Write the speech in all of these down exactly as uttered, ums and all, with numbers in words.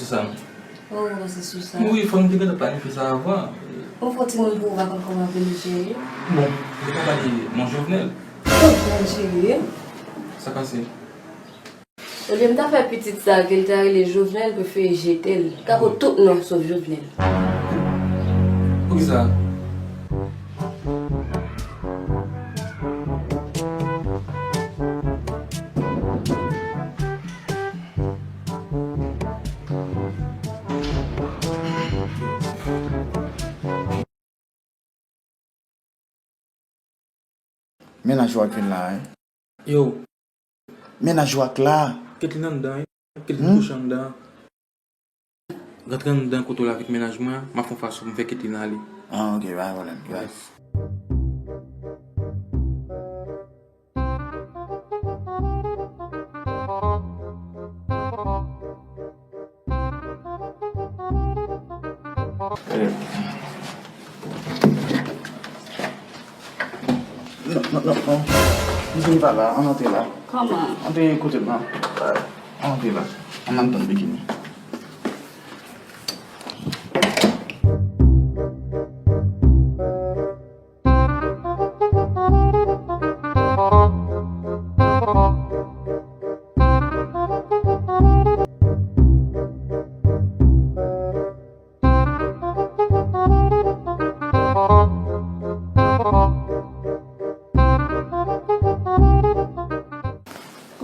Sa. Oh, se sou sa. Wi, fò nou te gentan planifye sa avan. Ou fè timoun pou ou pa konn kòman pou nou jere. Bon, nou ka pale mon Jovenel. Jovenel jere? Sa pase? Olye m ta fè pitit sa ke l ta rele Jovenel, prefere jete l. Ka pot tout non sof Jovenel. Poukisa? Mennaj ou a k vin la, wi. Yo. Mennaj ou a k la. Ketlin anndan, wi. Ketlin kouche anndan. Rantre anndan kote w la avèk mennaj mwen an, m ap fè yon fason pou m fè Ketlin ale. Ah, ok, pa gen pwoblèm. Yes. Eh. Non, non, non, non. Misye pa la, ann antre la. Kòman? Antre kote m nan. Ann antre la. Ann ann tann Bikini.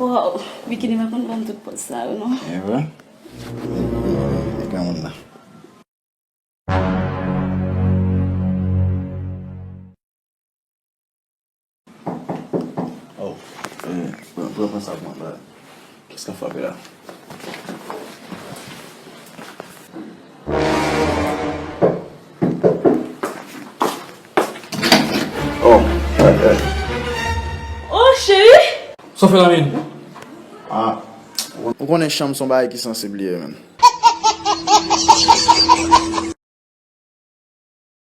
Wow, Bikini pa konn ban m tout pòz sa yo, non. E vre? E, e, e, e granmoun nan. Oh, eh, pran, pran, pran sa pou mwen, bra. Kiyès k ap frape la? Oh, eh, eh. Oh, cheri! Sa w fè la menm? Ah, ou konnen chanm se yon bagay ki sansib li ye, menm.